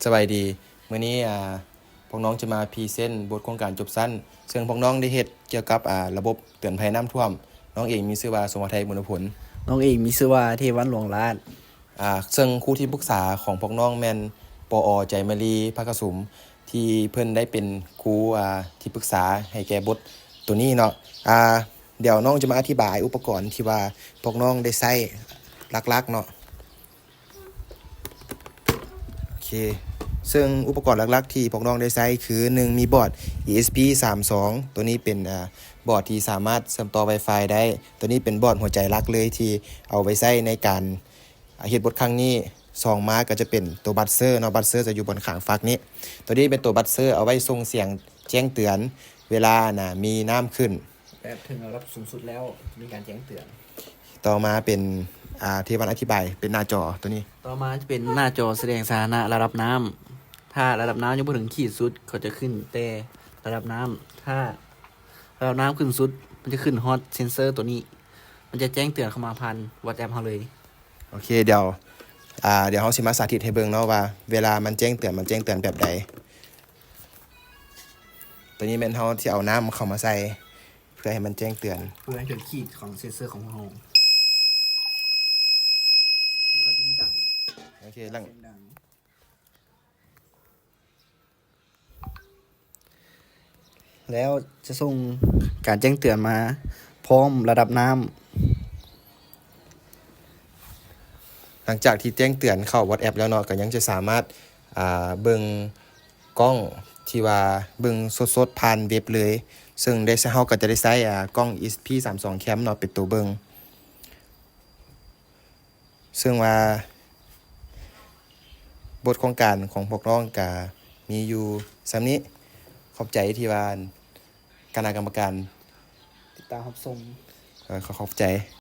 ສະບາຍດີ ມື້ນີ້ ອາ ພວກນ້ອງຈະມາພຣີເຊັນບົດໂຄງການຈົບຊັ້ນ ເຊິ່ງພວກນ້ອງໄດ້ເຮັດກ່ຽວກັບ ອາ ລະບົບເຕືອນໄພນ້ຳຖ້ວມ. ນ້ອງເອງມີຊື່ວ່າ ສົມຫາໄທ ບຸນນະພົນ. ນ້ອງເອງມີຊື່ວ່າ ເທວັນ ຫຼວງລາດ. ອາ ເຊິ່ງຄູທີ່ປຶກສາຂອງພວກນ້ອງແມ່ນ ປອ ໃຈມາລີ ພະກະສຸມ ທີ່ເພິ່ນໄດ້ເປັນຄູ ອາ ທີ່ປຶກສາໃຫ້ແກ່ບົດໂຕນີ້ເນາະ. ອາ ດຽວນ້ອງຈະມາອະທິບາຍອຸປະກອນທີ່ວ່າພວກນ້ອງໄດ້ໃຊ້ຫຼັກໆເນາະ. ໂອເຄ ເຊິ່ງອຸປະກອນຫຼັກໆທີ່ພວກນ້ອງໄດ້ໃຊ້ຄື ໜຶ່ງ ມີບອດ ອີເອັສພີ ສາມສອງ ໂຕນີ້ເປັນ ອາ ບອດທີ່ສາມາດເຊື່ອມຕໍ່ Wi-Fi ໄດ້. ໂຕນີ້ເປັນບອດຫົວໃຈຫຼັກເລີຍທີ່ເອົາໄວ້ໃຊ້ໃນການ ອາ ເຮັດບົດຄັ້ງນີ້. ສອງ ມາກໍຈະເປັນໂຕບັດເຊີເນາະ, ບັດເຊີຈະຢູ່ບ່ອນຂ້າງຟາກນີ້. ໂຕນີ້ເປັນໂຕບັດເຊີເອົາໄວ້ສົ່ງສຽງແຈ້ງເຕືອນເວລາ ນະ ມີນ້ຳຂຶ້ນ ແບບເຖິງລະດັບສູງສຸດແລ້ວ ຈະມີການແຈ້ງເຕືອນ. ຕໍ່ມາເປັນ ອາ ທີ່ວັນອະທິບາຍເປັນໜ້າຈໍໂຕນີ້. ຕໍ່ມາຈະເປັນໜ້າຈໍສະແດງສະຖານະລະດັບນ້ຳ. ຖ້າລະດັບນ້ຳຍັງບໍ່ເຖິງຂີດສຸດ ກໍຈະຂຶ້ນແຕ່ລະດັບນ້ຳ. ຖ້າລະດັບນ້ຳຂຶ້ນສຸດ ມັນຈະຂຶ້ນຮອດເຊັນເຊີໂຕນີ້. ມັນຈະແຈ້ງເຕືອນເຂົ້າມາຜ່ານ WhatsApp ເຮົາເລີຍ. ໂອເຄ ດຽວ ອາ ດຽວເຮົາຊິມາສາທິດໃຫ້ເບິ່ງເນາະວ່າ ເວລາມັນແຈ້ງເຕືອນ ມັນແຈ້ງເຕືອນແບບໃດ. ໂຕນີ້ແມ່ນເຮົາຊິເອົານ້ຳເຂົ້າມາໃສ່ ເພື່ອໃຫ້ມັນແຈ້ງເຕືອນ ເພື່ອໃຫ້ເຖິງຂີດຂອງເຊັນເຊີຂອງເຮົາ ມັນກໍຈະມີດັງ. ໂອເຄ ຫຼັງ ສຽງດັງ ແລ້ວຈະສົ່ງການແຈ້ງເຕືອນມາພ້ອມລະດັບນ້ຳ. ຫຼັງຈາກທີ່ແຈ້ງເຕືອນເຂົ້າ WhatsApp ແລ້ວເນາະ ກໍຍັງຈະສາມາດ ອາ ເບິ່ງກ້ອງທີ່ວ່າເບິ່ງສົດໆຜ່ານເວັບເລີຍ. ເຊິ່ງໄດ້ ເຮົາກໍຈະໄດ້ໃຊ້ ອາ ກ້ອງ ອີເອັສພີ ສາມສອງ Cam ເນາະ ເປັນໂຕເບິ່ງ. ເຊິ່ງວ່າບົດໂຄງການຂອງພວກນ້ອງກະມີຢູ່ສ່ຳນີ້. ຂອບໃຈທີ່ວ່າຄະນະກຳມະການຕິດຕາມຮັບຊົມ. ເອີ ຂໍຂອບໃຈ.